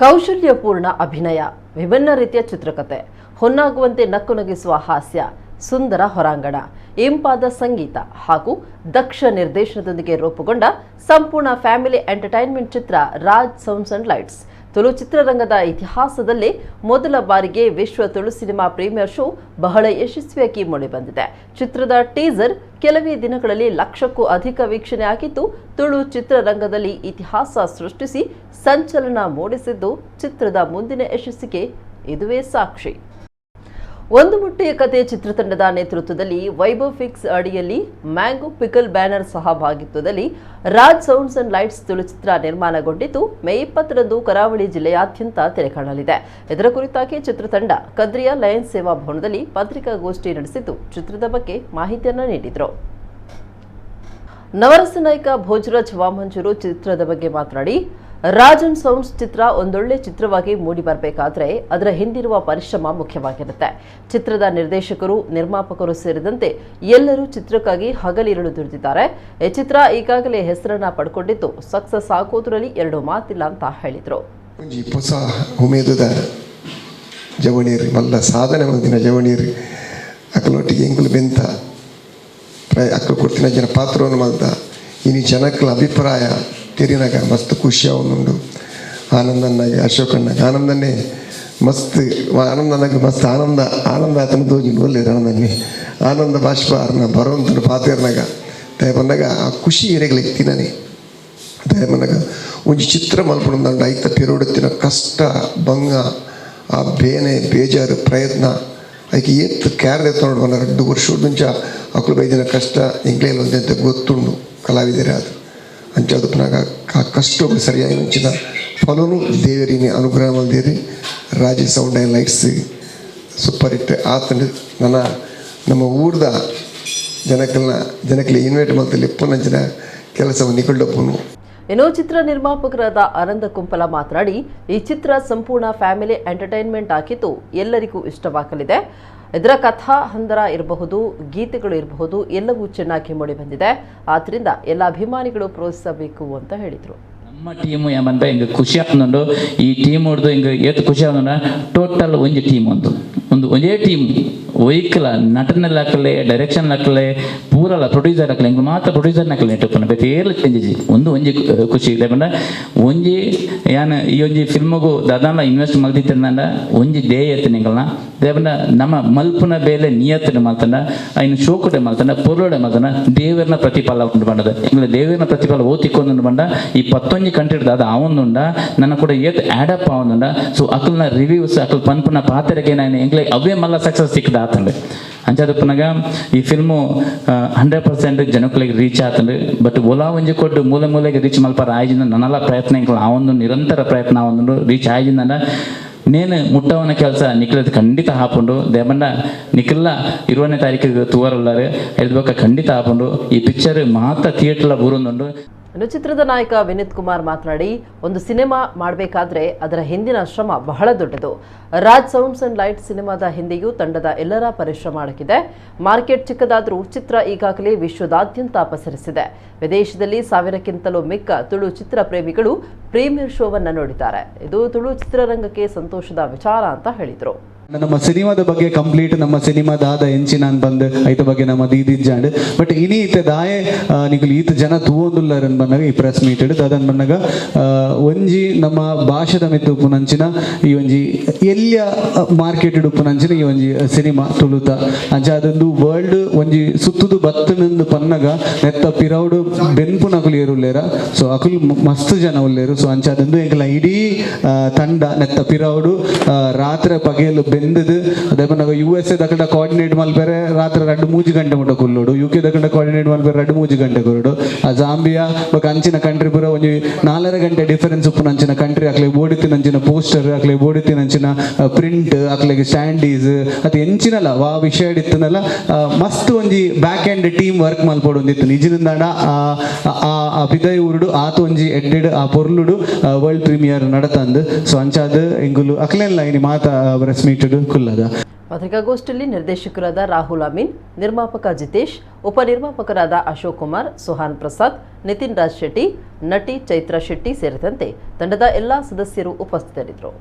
ಕೌಶಲ್ಯಪೂರ್ಣ ಅಭಿನಯ, ವಿಭಿನ್ನ ರೀತಿಯ ಚಿತ್ರಕಥೆ, ಹೊನ್ನಾಗುವಂತೆ ನಕ್ಕು ನಗಿಸುವ ಹಾಸ್ಯ, ಸುಂದರ ಹೊರಾಂಗಣ, ಇಂಪಾದ ಸಂಗೀತ ಹಾಗೂ ದಕ್ಷ ನಿರ್ದೇಶನದೊಂದಿಗೆ ರೂಪುಗೊಂಡ ಸಂಪೂರ್ಣ ಫ್ಯಾಮಿಲಿ ಎಂಟರ್ಟೈನ್ಮೆಂಟ್ ಚಿತ್ರ ರಾಜ್ ಸೌಂಡ್ಸ್ ಅಂಡ್ ಲೈಟ್ಸ್. ತುಳು ಚಿತ್ರರಂಗದ ಇತಿಹಾಸದಲ್ಲೇ ಮೊದಲ ಬಾರಿಗೆ ವಿಶ್ವ ತುಳು ಸಿನಿಮಾ ಪ್ರೀಮಿಯರ್ ಶೋ ಬಹಳ ಯಶಸ್ವಿಯಾಗಿ ಮೂಡಿಬಂದಿದೆ. ಚಿತ್ರದ ಟೀಸರ್ ಕೆಲವೇ ದಿನಗಳಲ್ಲಿ ಲಕ್ಷಕ್ಕೂ ಅಧಿಕ ವೀಕ್ಷಣೆ ಆಗಿದ್ದು, ತುಳು ಚಿತ್ರರಂಗದಲ್ಲಿ ಇತಿಹಾಸ ಸೃಷ್ಟಿಸಿ ಸಂಚಲನ ಮೂಡಿಸಿದ್ದು, ಚಿತ್ರದ ಮುಂದಿನ ಯಶಸ್ಸಿಗೆ ಇದುವೇ ಸಾಕ್ಷಿ. ಒಂದು ಮೊಟ್ಟೆಯ ಕತೆ ಚಿತ್ರತಂಡದ ನೇತೃತ್ವದಲ್ಲಿ, ವೈಭವ್ ಫಿಕ್ಸ್ ಅಡಿಯಲ್ಲಿ, ಮ್ಯಾಂಗೋ ಪಿಕಲ್ ಬ್ಯಾನರ್ ಸಹಭಾಗಿತ್ವದಲ್ಲಿ ರಾಜ್ ಸೌಂಡ್ಸ್ ಅಂಡ್ ಲೈಟ್ಸ್ ತುಳು ಚಿತ್ರ ನಿರ್ಮಾಣಗೊಂಡಿದ್ದು, ಮೇ 20ರಂದು ಕರಾವಳಿ ಜಿಲ್ಲೆಯಾದ್ಯಂತ ತೆರೆ ಕಾಣಲಿದೆ. ಇದರ ಕುರಿತಾಗಿ ಚಿತ್ರತಂಡ ಕದ್ರಿಯ ಲಯನ್ಸ್ ಸೇವಾ ಭವನದಲ್ಲಿ ಪತ್ರಿಕಾಗೋಷ್ಠಿ ನಡೆಸಿದ್ದು, ಚಿತ್ರದ ಬಗ್ಗೆ ಮಾಹಿತಿಯನ್ನು ನೀಡಿದರು. ನವರಸ ನಾಯಕ ಭೋಜರಾಜ್ ವಾಮಂಜೂರು ಚಿತ್ರದ ಬಗ್ಗೆ ಮಾತನಾಡಿ, ರಾಜನ್ ಸೌಂಡ್ಸ್ ಚಿತ್ರ ಒಂದೊಳ್ಳೆ ಚಿತ್ರವಾಗಿ ಮೂಡಿ ಬರಬೇಕಾದ್ರೆ ಅದರ ಹಿಂದಿರುವ ಪರಿಶ್ರಮ ಮುಖ್ಯವಾಗಿರುತ್ತೆ. ಚಿತ್ರದ ನಿರ್ದೇಶಕರು, ನಿರ್ಮಾಪಕರು ಸೇರಿದಂತೆ ಎಲ್ಲರೂ ಚಿತ್ರಕ್ಕಾಗಿ ಹಗಲಿರುಳು ದುಡಿದಿದ್ದಾರೆ. ಈ ಚಿತ್ರ ಈಗಾಗಲೇ ಹೆಸರನ್ನ ಪಡ್ಕೊಂಡಿದ್ದು, ಸಕ್ಸಸ್ ಆಗೋದ್ರಲ್ಲಿ ಎರಡು ಮಾತಿಲ್ಲ ಅಂತ ಹೇಳಿದರು. ಒಂಜಿ ಪೊಸ ಉಮೇದುದ ಜವಣೀರ್, ಮಲ್ಲ ಸಾಧನೆ ಮಲ್ದಿನ ಜವಣೀರ್. ಅಕಲೊಟ್ಟಿಗೆ ಎಂಕುಲು ಬೆಂತ ಪ್ರಾಯ ಅಕ್ಕಲು ಕೊಡ್ತಿನ ಜನ ಪಾತ್ರವನ್ನು ಮಲ್ತ. ಇನಿ ಜನಕ್ಕಲ ಅಭಿಪ್ರಾಯ ತೆರಿನಾಗ ಮಸ್ತ್ ಖುಷಿ ಆವೊಂದುಂಡು. ಆನಂದನ್ನಾಗ, ಅಶೋಕಣ್ಣಗ, ಆನಂದನ್ನೇ ಮಸ್ತ್ ಆನಂದನಾಗ ಮಸ್ತ್ ಆನಂದ ಆನಂದ ಆತನ ತೋಜಿಂಡು. ಒಲ್ಲೆರ್ ಆನಂದನ್ನೇ ಆನಂದ ಬಾಷ್ಪ ಅರ್ನ ಬರೋಂತನು ಪಾತೆರ್ನಾಗ ದಯ ಪನ್ನಗ ಆ ಖುಷಿ ಎರೆಗ್ಲಿಗೆ ತಿನ್ನನೆ. ದಯ ಪನ್ನಗ ಒಂಜಿ ಚಿತ್ರ ಮಲ್ಪುಂಡು ಐತ ಪಿರೋಡುತ್ತಿನ ಕಷ್ಟ, ಬಂಗ, ಆ ಬೇನೆ, ಬೇಜಾರು, ಪ್ರಯತ್ನ, ಐಕೆ ಏತ್ ಕ್ಯಾರ್ ದೆತ್ತೊಂಡು ಪಂಡ 2 ವರ್ಷ ದುಂಚ ಅಕುಲು ಬೈದಿನ ಕಷ್ಟ ಎಂಕ್ಲೇಲ ಒಂದೆಂತ ಗೊತ್ತುಂಡು ಕಲಾವಿದರೇ ಅದು. ಅಂಚಾದ್ ಪುನಗ ಆ ಕಷ್ಟೊಗು ಸರಿಯಾಗಿ ಅಂಚಿನ ಫಲನು ದೇವರಿನಿ ಅನುಗ್ರಹ ಮಲ್ದೇರಿ. Raji sound and lights super hit ಆತಂಡು. ನನ್ನ ನಮ್ಮ ಊರ್ದ ಜನಕಲ್ನ ಜನಕ್ಲೆ ಇನ್ವೈಟ್ ಮಲ್ತಲ್ಲಿ ಪುನಂಚಿನ ಕೆಲಸವನ್ನು ನಿಕಲ್ಡಪ್ಪುನು. ಇನ್ನು ಚಿತ್ರ ನಿರ್ಮಾಪಕರಾದ ಆನಂದ ಕುಂಪಲ ಮಾತನಾಡಿ, ಈ ಚಿತ್ರ ಸಂಪೂರ್ಣ ಫ್ಯಾಮಿಲಿ ಎಂಟರ್ಟೈನ್ಮೆಂಟ್ ಆಗಿದ್ದು, ಎಲ್ಲರಿಗೂ ಇಷ್ಟವಾಗಲಿದೆ. ಇದರ ಕಥಾ ಹಂದರ ಇರಬಹುದು, ಗೀತೆಗಳು ಇರಬಹುದು, ಎಲ್ಲವೂ ಚೆನ್ನಾಗಿ ಮೂಡಿ ಬಂದಿದೆ. ಆದ್ದರಿಂದ ಎಲ್ಲ ಅಭಿಮಾನಿಗಳು ಪ್ರೋತ್ಸಾಹಿಸಬೇಕು ಅಂತ ಹೇಳಿದರು. ನಮ್ಮ ಟೀಮು ಏಮಂತ ಇಂಗ್ ಖುಷಿ ಆಪುಂಡು. ಈ ಟೀಮ್ ಹೊಡ್ದು ಇಂಗ್ ಏತ್ ಖುಷಿ ಆಪುಂಡ, ಟೋಟಲ್ ಒಂಜಿ ಟೀಮ್ ಒಂದು ಒಂದು ಒಂಜೇ ಟೀಮ್. ಒಯ್ಕಲ ನಟನೆಲ್ಲ ಹಾಕಲೆ, ಡೈರೆಕ್ಷನ್ ಹಾಕಲೆ, ಪೂರಲ ಪ್ರೊಡ್ಯೂಸರ್ ಹಾಕಲೆ. ಇಂಗ್ ಮಾತ್ರ ಪ್ರೊಡ್ಯೂಸರ್ ನಕಲೆ ನೆಟ್ಟುಪ್ಪುನ ಬೇತೆ ಏರ್ಲ ಚೇಂಜ್. ಒಂದು ಒಂಜಿ ಖುಷಿ ಪಂಡ ಒಂಜಿ ಯಾನ್ ಈ ಒಂಜಿ ಫಿಲ್ಮಗು ದಾದಾಲ ಇನ್ವೆಸ್ಟ್ ಮಲ್ದಿತ್ತಂಡ ಒಂಜಿ ಡೇ ಎತ್ತು ನಿಂಗಲ್ನ. ಪಂಡ ನಮ್ಮ ಮಲ್ಪುನ ಬೇಲೆ ನಿಯತ್ತನೆ ಮಲ್ತಂಡ, ಐನ್ ಶೋಕುಡೆ ಮಲ್ತಂಡ, ಪೊರ್ಲುಡೆ ಮಲ್ತಂಡ, ದೇವರ್ನ ಪ್ರತಿಫಲ ಉಂಡು ಬಂಡದ. ಇಂಗ್ಲ ದೇವರ್ನ ಪ್ರತಿಫಲ ಓತಿಕ್ಕೊಂದುಂಡು ಬಂಡ, ಈ 11 ಕಂಟ್ರಿ ದಾದ ಆವೊಂದುಂಡ, ನನ್ನ ಕೂಡ ಏತ್ ಆ್ಯಡ್ ಅಪ್ ಆವೊಂದುಂಡ. ಸೊ ಅಕಲ್ನ ರಿವ್ಯೂಸ್, ಅಕಲ್ ಪನ್ಪುನ ಪಾತೆರಗೆ ನಾನು ಎಂಗ್ಲೆ ಅವೇ ಮಲ್ಲ ಸಕ್ಸಸ್ ಸಿಕ್ಕದ ಆತಂಡು. ಅಂಚಾದ ಈ ಫಿಲ್ಮು 100% ಜನಕ್ಕಳಿಗೆ ರೀಚ್ ಆತಂಡು. ಬಟ್ ಒಲಾ ಒಂಜಿ ಕೊಟ್ಟು ಮೂಲೆ ಮೂಲೆಗೆ ರೀಚ್ ಮಲ್ಪಾರ ಆಯ್ಜಿಂದ ನನ್ನಲ್ಲ ಪ್ರಯತ್ನ ಎಂಕಲ್ ಆ ಒಂದು ನಿರಂತರ ಪ್ರಯತ್ನ ಆ ಒಂದು ರೀಚ್ ಆಯ್ಜಿಂದ ನೇನು ಮುಟ್ಟವನ ಕೆಲಸ ನಿಖಿಲದ ಖಂಡಿತ ಹಾಪುಂಡು. ದೇಬಂಡ ನಿಖಿಲ್ಲ 20ನೇ ತಾರೀಕಿಗೆ ತೂವರಲ್ಲಾರೆ ಎಲ್ಬೇಕ ಖಂಡಿತ ಹಾಪುಂಡು. ಈ ಪಿಕ್ಚರ್ ಮಾತ್ರ ಥಿಯೇಟರ್ಲ ಬೂರೊಂದುಂಡು. ಇನ್ನು ಚಿತ್ರದ ನಾಯಕ ವಿನೀತ್ ಕುಮಾರ್ ಮಾತನಾಡಿ, ಒಂದು ಸಿನಿಮಾ ಮಾಡಬೇಕಾದ್ರೆ ಅದರ ಹಿಂದಿನ ಶ್ರಮ ಬಹಳ ದೊಡ್ಡದು. ರಾಜ್ ಸೌಂಡ್ಸ್ ಅಂಡ್ ಲೈಟ್ ಸಿನಿಮಾದ ಹಿಂದೆಯೂ ತಂಡದ ಎಲ್ಲರ ಪರಿಶ್ರಮ ಅಡಗಿದೆ. ಮಾರ್ಕೆಟ್ ಚಿಕ್ಕದಾದರೂ ಚಿತ್ರ ಈಗಾಗಲೇ ವಿಶ್ವದಾದ್ಯಂತ ಪಸರಿಸಿದೆ. ವಿದೇಶದಲ್ಲಿ 1000ಕ್ಕಿಂತಲೂ ಮಿಕ್ಕ ತುಳು ಚಿತ್ರ ಪ್ರೇಮಿಗಳು ಪ್ರೀಮಿಯರ್ ಶೋವನ್ನು ನೋಡಿದ್ದಾರೆ. ಇದು ತುಳು ಚಿತ್ರರಂಗಕ್ಕೆ ಸಂತೋಷದ ವಿಚಾರ ಅಂತ ಹೇಳಿದರು. ನಮ್ಮ ಸಿನಿಮಾದ ಬಗ್ಗೆ ಕಂಪ್ಲೀಟ್, ನಮ್ಮ ಸಿನಿಮಾ ದಾದ ಎಂಚಿನ ಬಂದು ಐತ ಬಗ್ಗೆ ನಮ್ಮ ದೀದಿಜ್ಜಾಂಡ್. ಬಟ್ ಇನಿ ಇತ್ತೆ ದಾಯೆ ನಿಕುಲು ಈತ ಜನ ತೂವೊಂದುಲ್ಲರ್ ಬಂದಾಗ ಈ ಪ್ರೆಸ್ ಮೀಟ್ ದಾದನ್ ಬಂದಾಗ, ಒಂಜಿ ನಮ್ಮ ಭಾಷೆದ ಮಿತ್ತು ಉಪ್ಪುನಂಚಿನ ಈ ಒಂಜಿ ಎಲ್ಯ ಮಾರ್ಕೆಟ್ ಉಪ್ಪುನಂಚಿನ ಈ ಒಂಜಿ ಸಿನಿಮಾ ತುಳುತ. ಅಂಚ ಅದೊಂದು ವರ್ಲ್ಡ್ ಒಂಜಿ ಸುತ್ತುದು ಬತ್ತನಂದು ಪನ್ನಗ ನೆತ್ತ ಪಿರೌಡು ಬೆನ್ಪುನಕುಲು ಏರುಲ್ಲೇರ? ಸೊ ಅಕುಲು ಮಸ್ತ್ ಜನ ಉಲ್ಲೇರು. ಸೊ ಅಂಚ ಅದೊಂದು ಎಂಕಲ ಇಡೀ ತಂಡ ನೆತ್ತ ಪಿರೌಡು ರಾತ್ರೆ ಪಗೆಲು ಬೆಂದದು. ಅದೇ ಪನ್ನಗ ಯು ಎಸ್ ಎ ದಕಡ ಕೋಆರ್ಡಿನೇಟ್ ಮಲ್ಪೆರೆ ರಾತ್ರಿ 2-3 ಗಂಟೆ ಮುಟ್ಟ ಕುಲ್ಲೋಡು. ಯು ಕೆ ದಕಡ ಕೋಆರ್ಡಿನೇಟ್ ಮಲ್ಪೆರೆ 2-3 ಗಂಟೆ ಕೊರಡು. ಆ ಜಾಂಬಿಯಾ ಬೊಕ ಅಂಚಿನ ಕಂಟ್ರಿ ಪೂರ ಒಂಜಿ 4.5 ಗಂಟೆ ಡಿಫರೆನ್ಸ್ ಉಪ್ಪುನ ಅಂಚಿನ ಕಂಟ್ರಿ. ಅಕ್ಲೆ ಬೋಡಿತ್ತಿನಂಚಿನ ಪೋಸ್ಟರ್, ಅಕ್ಲೆ ಬೋಡಿತ್ತಿನಂಚಿನ ಪ್ರಿಂಟ್, ಅಕ್ಲೆಗೆ ಸ್ಟ್ಯಾಂಡೀಸ್ ಅದು ಎಂಚಿನಲ್ಲ ವಾ ವಿಷಯ ಇತ್ತನಲ್ಲ, ಮಸ್ತ್ ಒಂಜಿ ಬ್ಯಾಕ್ ಎಂಡ್ ಟೀಮ್ ವರ್ಕ್ ಮಲ್ಪೊಡು ಒಂದಿತ್ತು. ನಿಜದಿಂದಾಂಡ ಆ ಆ ಆ ಪಿದೈ ಊರುಡು ಆತ ಒಂಜಿ ಎಡ್ಡೆಡ್ ಆ ಪೊರ್ಲುಡು ವರ್ಲ್ಡ್ ಪ್ರೀಮಿಯರ್ ನಡತಂದು. ಸೊ ಅಂಚಾದ್ ಎಂಗುಲು ಅಕ್ಲೆನ್ಲ ಇನಿ ಮಾತ ಪ್ರೆಸ್ ಮೀಟ್ ಕುಲ್ಲದ. ಪತ್ರಿಕಾಗೋಷ್ಠಿಯಲ್ಲಿ ನಿರ್ದೇಶಕರಾದ ರಾಹುಲ್ ಅಮೀನ್, ನಿರ್ಮಾಪಕ ಜಿತೇಶ್, ಉಪನಿರ್ಮಾಪಕರಾದ ಅಶೋಕ್ ಕುಮಾರ್, ಸುಹಾನ್ ಪ್ರಸಾದ್, ನಿತಿನ್ ರಾಜ್ ಶೆಟ್ಟಿ, ನಟಿ ಚೈತ್ರಾ ಶೆಟ್ಟಿ ಸೇರಿದಂತೆ ತಂಡದ ಎಲ್ಲಾ ಸದಸ್ಯರು ಉಪಸ್ಥಿತರಿದ್ದರು.